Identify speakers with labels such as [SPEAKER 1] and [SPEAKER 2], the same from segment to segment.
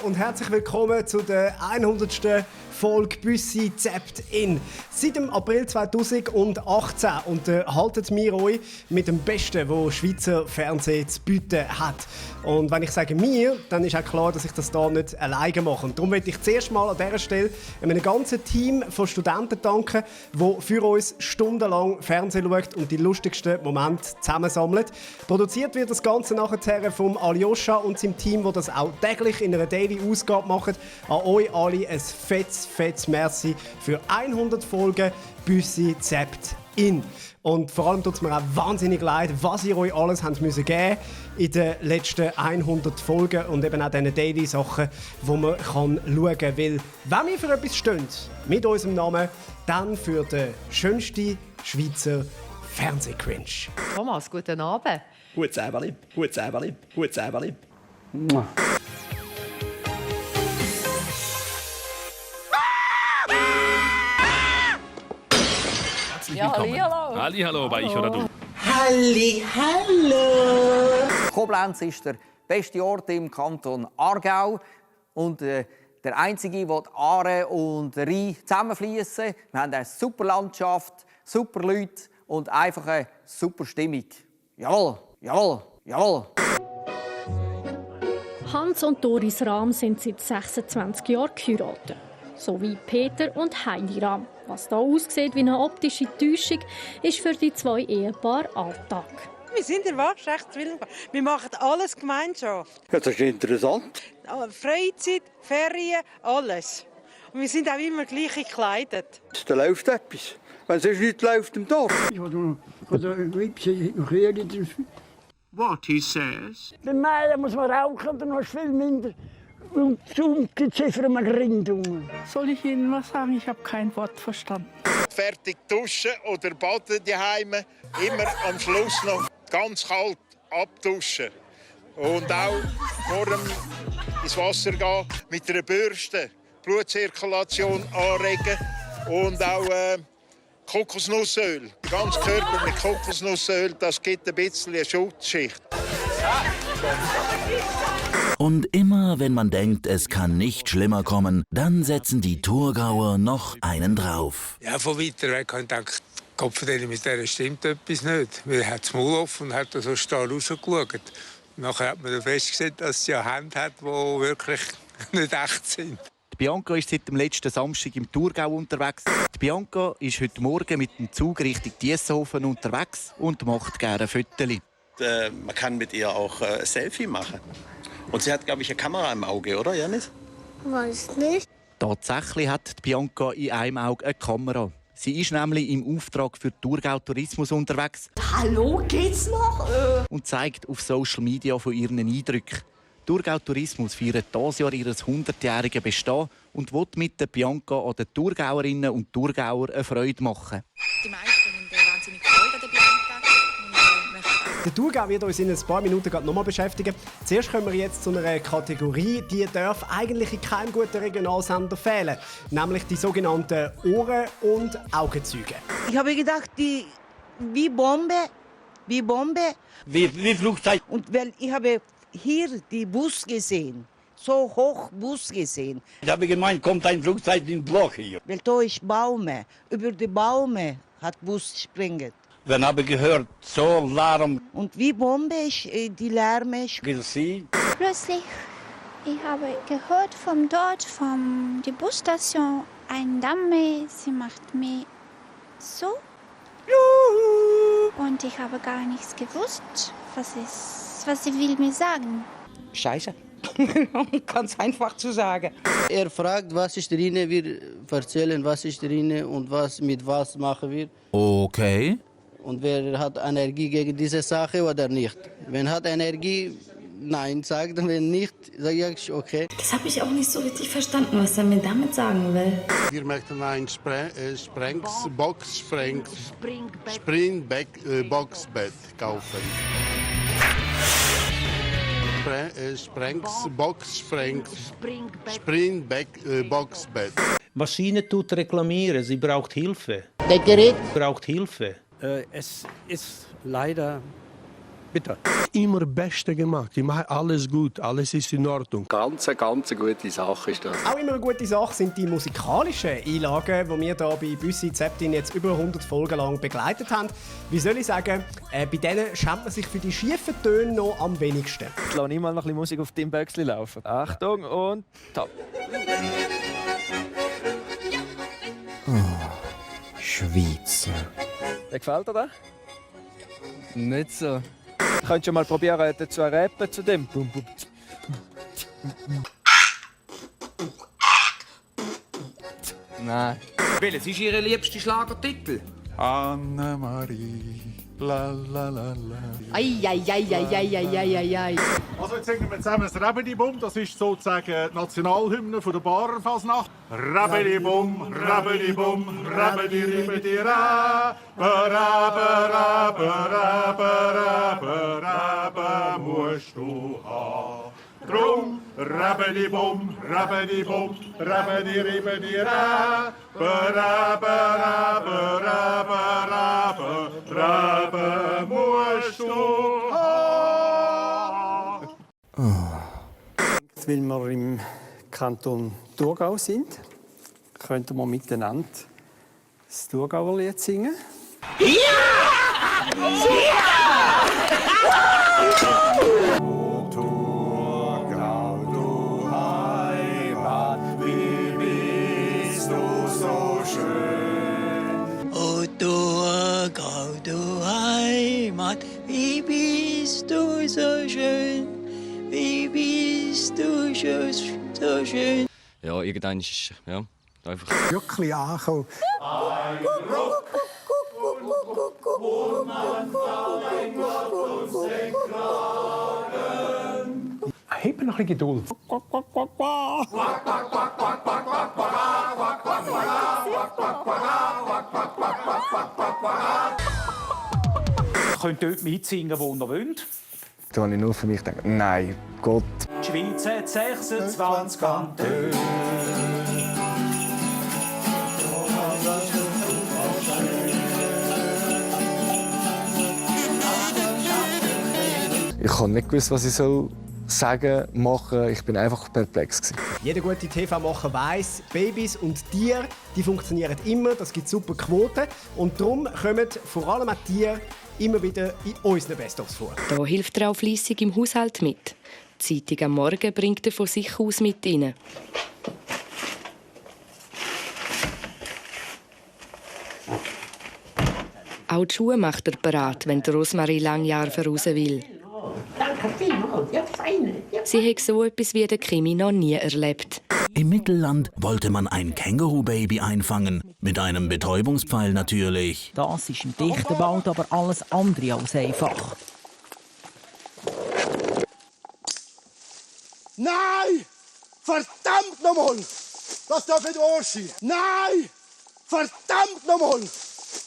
[SPEAKER 1] und herzlich willkommen zu der 100. Folge Büssi Zept in. Seit dem April 2018 unterhalten wir euch mit dem Besten, was Schweizer Fernsehen zu bieten hat. Und wenn ich sage «mir», dann ist auch klar, dass ich das hier nicht alleine mache. Und darum möchte ich zuerst mal an dieser Stelle einem ganzen Team von Studenten danken, das für uns stundenlang Fernsehen schaut und die lustigsten Momente zusammensammelt. Produziert wird das Ganze nachher vom Aljoscha und seinem Team, das das auch täglich in einer Daily-Ausgabe machen. An euch alle ein fettes Merci für 100 Folgen Büssi Zept in. Und vor allem tut es mir auch wahnsinnig leid, was ihr euch alles habt müssen geben in den letzten 100 Folgen und eben auch diesen Daily-Sachen, die man schauen kann. Weil, wenn wir für etwas stehen, mit unserem Namen, dann für den schönsten Schweizer Fernsehcringe.
[SPEAKER 2] Thomas, guten Abend.
[SPEAKER 3] Gutes Abend, gutes Abend, gutes Abend.
[SPEAKER 2] Ja, hallo.
[SPEAKER 4] Hallo bei Ich oder Du.
[SPEAKER 5] Hallo. Koblenz ist der beste Ort im Kanton Aargau und der einzige, wo die Aare und der Rhein zusammenfließen. Wir haben eine super Landschaft, super Leute und einfach eine super Stimmung. Jawohl, jawohl, jawohl.
[SPEAKER 6] Hans und Doris Rahm sind seit 26 Jahren geheiratet. So wie Peter und Heidi Rahm. Was hier aussieht wie eine optische Täuschung, ist für die zwei Ehepaare Alltag.
[SPEAKER 7] Wir sind der Waschrechtswillen. Wir machen alles Gemeinschaft.
[SPEAKER 3] Ja, das ist interessant.
[SPEAKER 7] Freizeit, Ferien, alles. Und wir sind auch immer gleich gekleidet.
[SPEAKER 3] Da läuft etwas. Wenn sonst nichts läuft im Dorf.
[SPEAKER 8] What he says.
[SPEAKER 9] Bei mir muss man rauchen, dann hast du viel minder. Und zum Ziffern Grindungen.
[SPEAKER 10] Soll ich Ihnen was sagen? Ich habe kein Wort verstanden.
[SPEAKER 11] Fertig duschen oder baden daheim, immer am Schluss noch ganz kalt abduschen. Und auch vor dem ins Wasser gehen mit einer Bürste, Blutzirkulation anregen und auch Kokosnussöl. Den ganzen Körper mit Kokosnussöl, das gibt ein bisschen eine Schutzschicht.
[SPEAKER 12] Und immer, wenn man denkt, es kann nicht schlimmer kommen, dann setzen die Thurgauer noch einen drauf.
[SPEAKER 13] Ja, von weiter weg habe ich gedacht, Kopf mit der stimmt etwas nicht. Weil er hat das Maul offen und hat so starr rausgeschaut. Nachher hat man dann festgestellt, dass sie ja Hände hat, die wirklich nicht echt sind.
[SPEAKER 14] Die Bianca ist seit dem letzten Samstag im Thurgau unterwegs. Die Bianca ist heute Morgen mit dem Zug Richtung Diessenhofen unterwegs und macht gerne Fotos.
[SPEAKER 15] Man kann mit ihr auch ein Selfie machen. Und sie hat, glaube ich, eine Kamera im Auge, oder, Janis?
[SPEAKER 9] Weiß nicht.
[SPEAKER 14] Tatsächlich hat die Bianca in einem Auge eine Kamera. Sie ist nämlich im Auftrag für Thurgau Tourismus unterwegs.
[SPEAKER 9] Hallo, geht's noch?
[SPEAKER 14] Und zeigt auf Social Media von ihren Eindrücken. Thurgau Tourismus feiert dieses Jahr ihr 100-jähriges Bestehen und will mit der Bianca an den Thurgauerinnen und Thurgauer eine Freude machen.
[SPEAKER 16] Die meisten haben wahnsinnig Freude an der Bianca.
[SPEAKER 1] Der Thurgau wird uns in ein paar Minuten noch mal beschäftigen. Zuerst kommen wir jetzt zu einer Kategorie, die darf eigentlich in keinem guten Regionalsender fehlen. Nämlich die sogenannten Ohren- und Augenzeugen.
[SPEAKER 7] Ich habe gedacht, wie Bombe.
[SPEAKER 3] Wie Flugzeug.
[SPEAKER 7] Und weil ich habe hier die Bus gesehen. So hoch Bus gesehen.
[SPEAKER 3] Ich habe gemeint, kommt ein Flugzeug in Bloch hier.
[SPEAKER 7] Weil da ist Baume. Über die Baume hat Bus springen.
[SPEAKER 3] Dann habe ich gehört, so Lärm.
[SPEAKER 7] Und wie Bombe ist die Lärm.
[SPEAKER 3] Sie?
[SPEAKER 17] Plötzlich, ich habe gehört von der Busstation, eine Dame, sie macht mir so. Und ich habe gar nichts gewusst, was sie will mir sagen.
[SPEAKER 7] Scheiße. Ganz einfach zu sagen.
[SPEAKER 18] Er fragt, was ist drin, wir erzählen, was ist drin und mit was machen wir.
[SPEAKER 12] Okay.
[SPEAKER 18] Und wer hat Energie gegen diese Sache oder nicht? Wenn hat Energie, nein sagt, wenn nicht, sage ich okay.
[SPEAKER 19] Das habe ich auch nicht so richtig verstanden, was er mir damit sagen will.
[SPEAKER 20] Wir möchten ein Springboxbett kaufen. Springboxbett.
[SPEAKER 6] Maschine tut reklamieren, sie braucht Hilfe.
[SPEAKER 18] Der Gerät
[SPEAKER 6] braucht Hilfe.
[SPEAKER 2] Es ist leider
[SPEAKER 20] Bitte. Immer Beste gemacht. Ich mache alles gut, alles ist in Ordnung.
[SPEAKER 4] Ganz gute Sache ist das.
[SPEAKER 1] Auch immer eine gute Sache sind die musikalischen Einlagen, die wir hier bei Büssi Zeptin jetzt über 100 Folgen lang begleitet haben. Wie soll ich sagen, bei denen schämt man sich für die schiefen Töne noch am wenigsten.
[SPEAKER 21] Jetzt lasse ich mal noch ein bisschen Musik auf dem Böckchen laufen. Achtung und top.
[SPEAKER 22] Schweizer.
[SPEAKER 21] Wie gefällt dir das?
[SPEAKER 22] Nicht so.
[SPEAKER 21] Könntest du mal probieren, zu rappen zu dem?
[SPEAKER 22] Nein.
[SPEAKER 23] Welches ist Ihr liebster Schlagertitel?
[SPEAKER 20] Annemarie, la la la la.
[SPEAKER 2] Ei.
[SPEAKER 24] Also jetzt singen wir zusammen das Rebeli-Bum. Das ist sozusagen die Nationalhymne von der Barfasnacht. Rebeli-Bum, Rebeli-Bum, Rebeli-Ribedi-Ra. Ba-ra-ba-ra-ba-ra-ba-ra-ba musst du haben. Drum, Rebeli-Bum, Rebeli-Bum, Rebeli-Ribedi-Ra. Ba-ra-ba-ra-ba-ra-ba-ra-ba musst du haben.
[SPEAKER 3] Weil wir im Kanton Thurgau sind, könnten wir miteinander das Thurgauer Lied singen.
[SPEAKER 23] Ja!
[SPEAKER 3] O Thurgau, du Heimat, wie bist du so schön.
[SPEAKER 25] O Thurgau, du Heimat, wie bist du so schön. Wie bist du so schön.
[SPEAKER 22] Ja, irgendwann ist ja einfach
[SPEAKER 3] Wirklich angekommen.
[SPEAKER 24] Heb noch ein bisschen Geduld.
[SPEAKER 26] Ihr könnt dort mitsingen, wo ihr wollt.
[SPEAKER 27] Da habe ich nur für mich gedacht, nein, Gott.
[SPEAKER 26] Die Schweiz hat 26 Kantone.
[SPEAKER 27] Ich habe nicht gewusst, was ich sagen, machen. Ich bin einfach perplex gewesen.
[SPEAKER 1] Jeder gute TV-Macher weiss, Babys und Tiere, die funktionieren immer, das gibt super Quoten. Und darum kommen vor allem auch Tiere immer wieder in unseren Best-ofs vor.
[SPEAKER 28] Da hilft er auch fleissig im Haushalt mit. Die Zeitung am Morgen bringt er von sich aus mit rein. Auch die Schuhe macht er bereit, wenn die Rosmarie Langjahr voraus will.
[SPEAKER 23] Danke vielmals, ja feine.
[SPEAKER 28] Sie hat so etwas wie der Krimi noch nie erlebt.
[SPEAKER 12] Im Mittelland wollte man ein Känguru-Baby einfangen. Mit einem Betäubungspfeil natürlich.
[SPEAKER 29] Das ist im dichten Wald aber alles andere als einfach.
[SPEAKER 30] Nein! Verdammt nochmal! Das darf nicht wahr sein! Nein! Verdammt nochmal!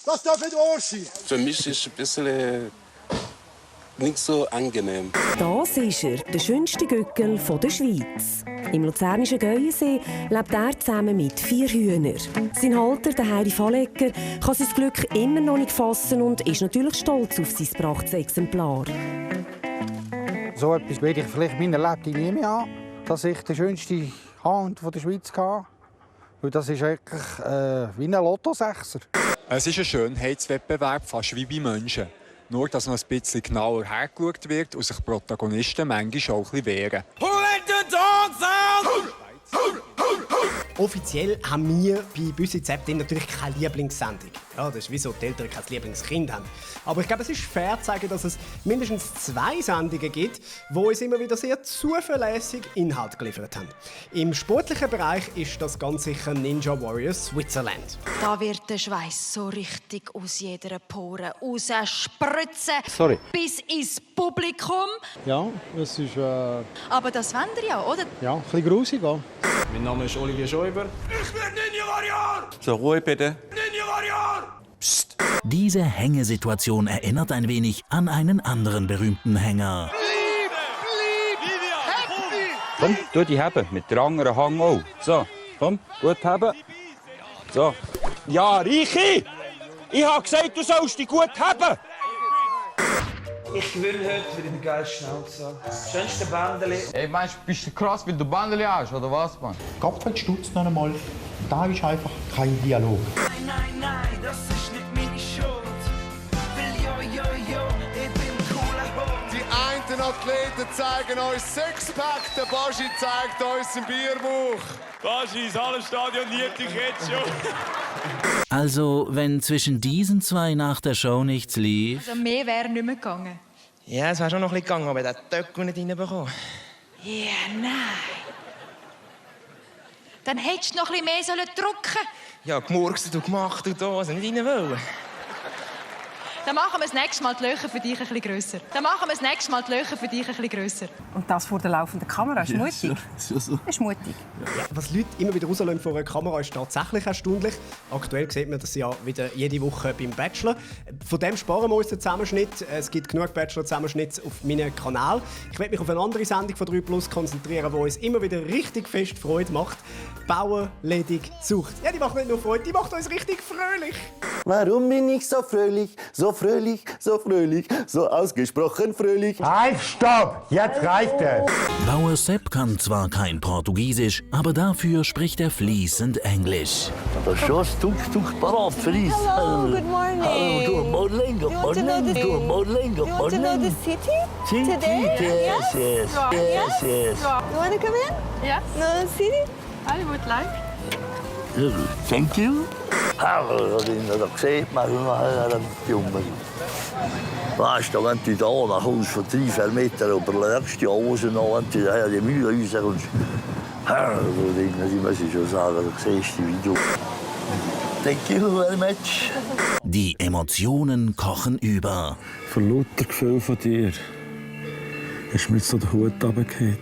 [SPEAKER 30] Das darf nicht wahr sein!
[SPEAKER 31] Für mich ist es ein bisschen nicht so angenehm.
[SPEAKER 32] Das ist er, der schönste Gückel der Schweiz. Im luzernischen Geuensee lebt er zusammen mit 4 Hühnern. Sein Halter, der Heidi Fallegger, kann sein Glück immer noch nicht fassen und ist natürlich stolz auf sein brachtes Exemplar.
[SPEAKER 33] So etwas werde ich vielleicht in meiner Leben nie mehr haben, dass ich den schönsten Hund der Schweiz hatte. Weil das ist eigentlich wie ein Lottosechser.
[SPEAKER 34] Es ist ein Schönheitswettbewerb, fast wie bei Menschen. Nur, dass noch ein bisschen genauer hergeschaut wird und sich Protagonisten manchmal auch ein bisschen wehren.
[SPEAKER 23] Who let the dogs out?
[SPEAKER 1] Offiziell haben wir bei Büssi Zeptin natürlich keine Lieblingssendung. Ja, das ist wie so, die Eltern kein Lieblingskind haben. Aber ich glaube, es ist fair zu sagen, dass es mindestens 2 Sendungen gibt, die uns immer wieder sehr zuverlässig Inhalt geliefert haben. Im sportlichen Bereich ist das ganz sicher Ninja Warrior Switzerland.
[SPEAKER 16] Da wird der Schweiß so richtig aus jeder Pore rausspritzen.
[SPEAKER 33] Sorry.
[SPEAKER 16] Bis ins Publikum.
[SPEAKER 33] Ja, es ist
[SPEAKER 16] Aber das wollt ihr ja, oder?
[SPEAKER 33] ja, ein bisschen grusig. Ja.
[SPEAKER 34] Mein Name ist Olivier Schäuber.
[SPEAKER 23] Ich bin Ninja Warrior!
[SPEAKER 34] So, Ruhe bitte.
[SPEAKER 23] Ninja Warrior!
[SPEAKER 12] Psst. Diese Hängesituation erinnert ein wenig an einen anderen berühmten Hänger.
[SPEAKER 35] Komm, tu die haben, mit der anderen Hang auch. So, komm, gut haben. So. Ja, Reichi! Ich habe gesagt, du sollst dich gut haben!
[SPEAKER 4] Ich gewinne heute, weil ich eine geile Schnauze habe. Das schönste Bändeli.
[SPEAKER 5] Ey, meinst du, bist du krass, weil du Bändeli hast, oder was, Mann?
[SPEAKER 6] Gott stutzt noch einmal. Da ist einfach kein Dialog.
[SPEAKER 25] Nein, das ist nicht meine Schuld. Weil ich bin cooler Hund.
[SPEAKER 30] Die einen Athleten zeigen uns Sixpack, der Baschi zeigt uns einen Bierbauch.
[SPEAKER 23] Baschi, das halbe Stadion liebt dich jetzt schon.
[SPEAKER 12] Also, wenn zwischen diesen zwei nach der Show nichts lief,
[SPEAKER 16] Also mehr wäre nicht mehr gegangen.
[SPEAKER 4] Ja, es wäre schon noch ein bisschen gegangen, aber den Töckel nicht reinbekommen.
[SPEAKER 16] Ja, nein. Dann hättest du noch ein bisschen mehr drücken.
[SPEAKER 4] Ja, gemurkst du gemacht und da, also nicht rein wollen.
[SPEAKER 16] Dann machen wir das nächste Mal die Löcher für dich ein bisschen grösser.
[SPEAKER 29] Und das vor der laufenden Kamera ist mutig.
[SPEAKER 1] So.
[SPEAKER 29] Ist mutig.
[SPEAKER 1] Ja, was Leute immer wieder rauslassen vor einer Kamera, ist tatsächlich erstaunlich. Aktuell sieht man das ja wieder jede Woche beim Bachelor. Von dem sparen wir uns den Zusammenschnitt. Es gibt genug Bachelor-Zusammenschnitte auf meinem Kanal. Ich werde mich auf eine andere Sendung von 3+ konzentrieren, die uns immer wieder richtig fest Freude macht. Bauerledig sucht. Ja, die macht nicht nur Freude, die macht uns richtig fröhlich.
[SPEAKER 30] Warum bin ich so fröhlich, so fröhlich, so fröhlich, so ausgesprochen fröhlich?
[SPEAKER 6] Halt, stopp! Jetzt reicht es!
[SPEAKER 12] Bauer Sepp kann zwar kein Portugiesisch, aber dafür spricht er fließend Englisch.
[SPEAKER 30] Das ist schon Stück parat für uns.
[SPEAKER 7] Hello, good morning.
[SPEAKER 30] Hello, good morning, good morning, good morning, good
[SPEAKER 7] You want to know the city?
[SPEAKER 30] City,
[SPEAKER 7] Today?
[SPEAKER 30] yes, yes, yes, yes.
[SPEAKER 7] You want to come in? Yes. Know the city? I would like.
[SPEAKER 30] Thank you. Da sieht man den Jungen. Weißt du, wenn du da nach uns von 3-4 Metern überlegst, die Hosen noch, wenn du die Mühe rauskommst, ich muss schon sagen, du siehst die Video. Thank you very much.
[SPEAKER 12] Die Emotionen kochen über.
[SPEAKER 8] Vor lauter Gefühl von dir ist mir so der Hut runtergefallen.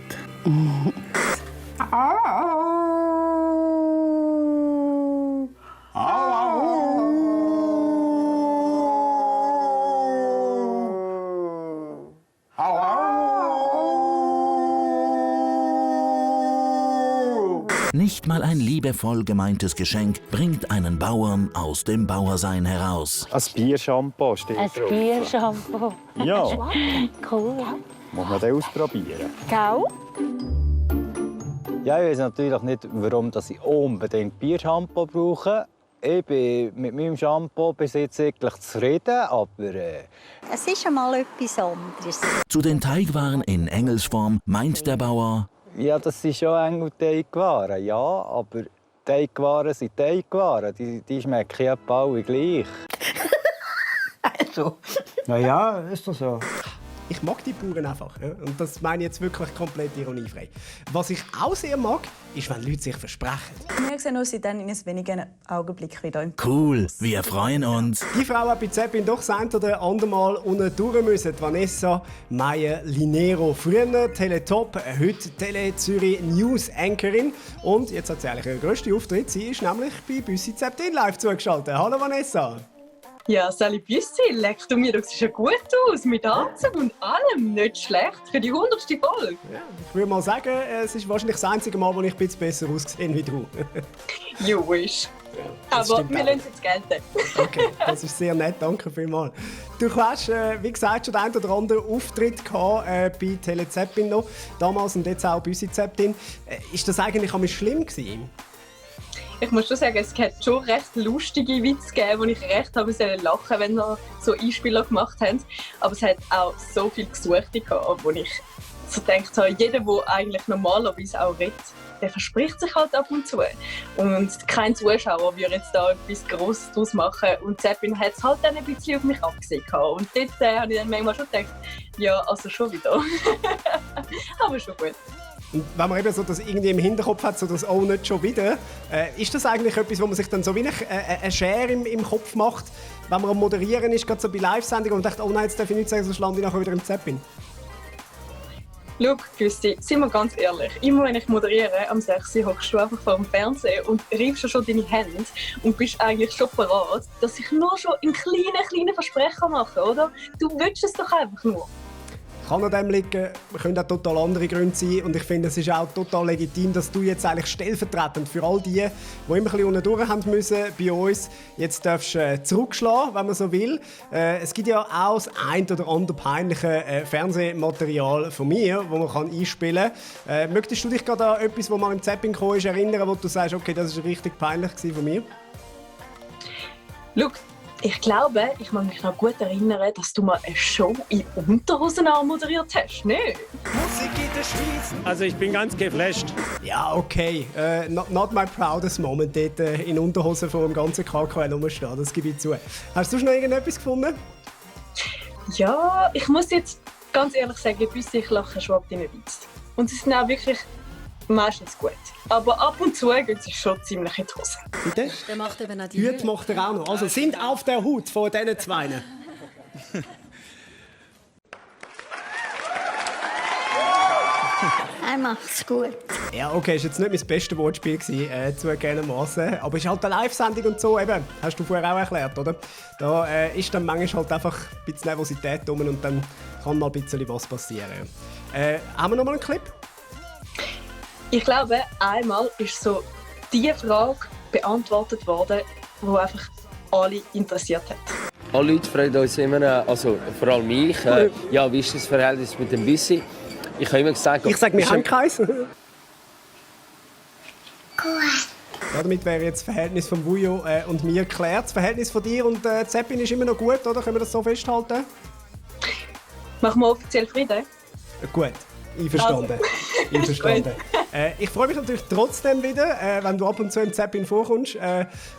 [SPEAKER 12] Nicht mal ein liebevoll gemeintes Geschenk bringt einen Bauern aus dem Bauersein heraus.
[SPEAKER 3] Ein Biershampoo steht
[SPEAKER 7] Ein
[SPEAKER 3] drauf.
[SPEAKER 7] Biershampoo.
[SPEAKER 3] Ja.
[SPEAKER 7] Cool.
[SPEAKER 3] Muss man das ausprobieren?
[SPEAKER 7] Gell?
[SPEAKER 3] Ja, ich weiß natürlich nicht, warum ich unbedingt Biershampoo brauche. Ich bin mit meinem Shampoo bis jetzt wirklich zufrieden, aber...
[SPEAKER 7] Es ist einmal etwas anderes.
[SPEAKER 12] Zu den Teigwaren in Engelsform meint der Bauer:
[SPEAKER 3] Ja, das sind schon Engel-Teigwaren, ja, aber Teigwaren sind Teigwaren. Die schmecken ja alle gleich.
[SPEAKER 7] Also.
[SPEAKER 3] Na ja, ist doch so.
[SPEAKER 1] Ich mag die Bauern einfach. Ja? Und das meine ich jetzt wirklich komplett ironiefrei. Was ich auch sehr mag, ist, wenn Leute sich versprechen.
[SPEAKER 7] Wir sehen uns dann in ein wenigen Augenblick wieder im
[SPEAKER 12] Cool, wir freuen uns.
[SPEAKER 1] Die Frau hat bei Zeppin doch das ein oder andere Mal unten durch müssen. Vanessa Meyer-Linero. Früher Teletop, heute Tele Zürich News Anchorin. Und jetzt hat sie eigentlich ihren grössten Auftritt. Sie ist nämlich bei Büssi Zeppin live zugeschaltet. Hallo Vanessa.
[SPEAKER 9] Ja, Sally Büssi, leck du mir, du siehst ja gut aus, mit Anzug und allem, nicht schlecht, für die 100. Folge.
[SPEAKER 1] Ja, ich würde mal sagen, es ist wahrscheinlich das einzige Mal, wo ich ein bisschen besser aussehe wie du.
[SPEAKER 9] You wish.
[SPEAKER 1] Ja,
[SPEAKER 9] aber wir lassen es jetzt gelten.
[SPEAKER 1] Okay, das ist sehr nett, danke vielmals. Du hast, wie gesagt, schon den einen oder anderen Auftritt gehabt, bei Tele Zeppin noch, damals und jetzt auch bei Büssi Zeppin. Ist das eigentlich am schlimm gewesen?
[SPEAKER 9] Ich muss schon sagen, es hat schon recht lustige Witze gegeben, wo ich recht habe lachen, wenn wir so Einspieler gemacht haben. Aber es hat auch so viele Gesuchte gehabt, wo ich so gedacht habe, jeder, der eigentlich normalerweise auch redet, der verspricht sich halt ab und zu. Und kein Zuschauer würde jetzt da etwas Grosses daraus machen. Und Zeppin hat es halt dann ein bisschen auf mich abgesehen. Und dort habe ich dann manchmal schon gedacht, ja, also schon wieder. Aber schon gut.
[SPEAKER 1] Und wenn man eben so das irgendwie im Hinterkopf hat, so das «Oh, nicht schon wieder», ist das eigentlich etwas, wo man sich dann so wie eine Schere im Kopf macht, wenn man am Moderieren ist, gerade so bei Live-Sendungen und denkt «Oh nein, jetzt darf ich nichts sagen, sonst lande ich nachher wieder im Zeppin».
[SPEAKER 9] Schau, Güsti, sind wir ganz ehrlich, immer wenn ich moderiere, am 6 Uhr hockst du einfach vor dem Fernseher und reibst schon deine Hände und bist eigentlich schon bereit, dass ich nur schon einen kleinen Versprecher mache, oder? Du willst es doch einfach nur.
[SPEAKER 1] kann an dem liegen, können auch total andere Gründe sein. Und ich finde, es ist auch total legitim, dass du jetzt eigentlich stellvertretend für all die immer ein bisschen unten durch haben müssen bei uns, jetzt darfst du zurückschlagen, wenn man so will. Es gibt ja auch das ein oder andere peinliche Fernsehmaterial von mir, das man kann einspielen kann. Möchtest du dich gerade an etwas, das mal im Zapping kam, erinnern, wo du sagst, okay, das war richtig peinlich von mir?
[SPEAKER 9] Schau, ich glaube, ich mag mich noch gut erinnern, dass du mal eine Show in Unterhosen moderiert hast, ne?
[SPEAKER 1] Musik in der Schweiz!
[SPEAKER 3] Also ich bin ganz geflasht.
[SPEAKER 1] Ja, okay. Not my proudest moment, dort in Unterhosen vor dem ganzen KKL rumstehen, das gebe ich zu. Hast du schon noch irgendetwas gefunden?
[SPEAKER 9] Ja, ich muss jetzt ganz ehrlich sagen, bis ich lache schon ab deinen Witz. Und sie sind auch wirklich meistens gut. Aber ab und zu gehen sie schon ziemlich in die Hose.
[SPEAKER 1] Bitte?
[SPEAKER 16] Der macht eben auch die
[SPEAKER 1] Hüte macht er auch noch. Also sind auf der Hut von diesen zwei.
[SPEAKER 16] Er macht's gut.
[SPEAKER 1] Ja, okay, ist jetzt nicht mein bestes Wortspiel gewesen, zugegebenermaßen. Aber es ist halt eine Live-Sendung und so, eben, hast du vorher auch erklärt, oder? Da ist dann manchmal halt einfach ein bisschen Nervosität rum und dann kann mal ein bisschen was passieren. Haben wir noch mal einen Clip?
[SPEAKER 9] Ich glaube, einmal ist so die Frage beantwortet worden, die einfach alle interessiert hat.
[SPEAKER 2] Alle Leute fragen uns immer, also vor allem mich, ja, wie ist das Verhältnis mit dem Bissi? Ich habe immer gesagt...
[SPEAKER 1] Ich sage, wir haben keins. Gut. Ja, damit wäre jetzt das Verhältnis von Vujo und mir geklärt. Das Verhältnis von dir und Zeppin ist immer noch gut, oder? Können wir das so festhalten?
[SPEAKER 9] Machen wir offiziell Frieden?
[SPEAKER 1] Gut, einverstanden. Also. Einverstanden. Ich freue mich natürlich trotzdem wieder, wenn du ab und zu im Zeppin vorkommst.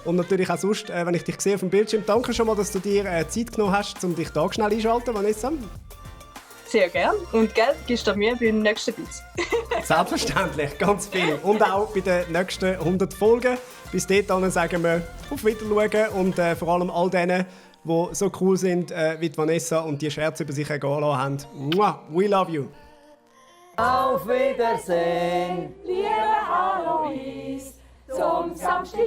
[SPEAKER 1] Und natürlich auch sonst, wenn ich dich sehe auf dem Bildschirm. Danke schon mal, dass du dir Zeit genommen hast, um dich da schnell einschalten, Vanessa.
[SPEAKER 9] Sehr gern. Und Geld gibst du mir beim nächsten Beiz.
[SPEAKER 1] Selbstverständlich, ganz viel. Und auch bei den nächsten 100 Folgen. Bis dahin sagen wir auf Wiedersehen und vor allem all denen, die so cool sind wie Vanessa und die Scherze über sich ergehen lassen haben. Mua, we love you.
[SPEAKER 10] Auf Wiedersehen, liebe Alois, zum Samstag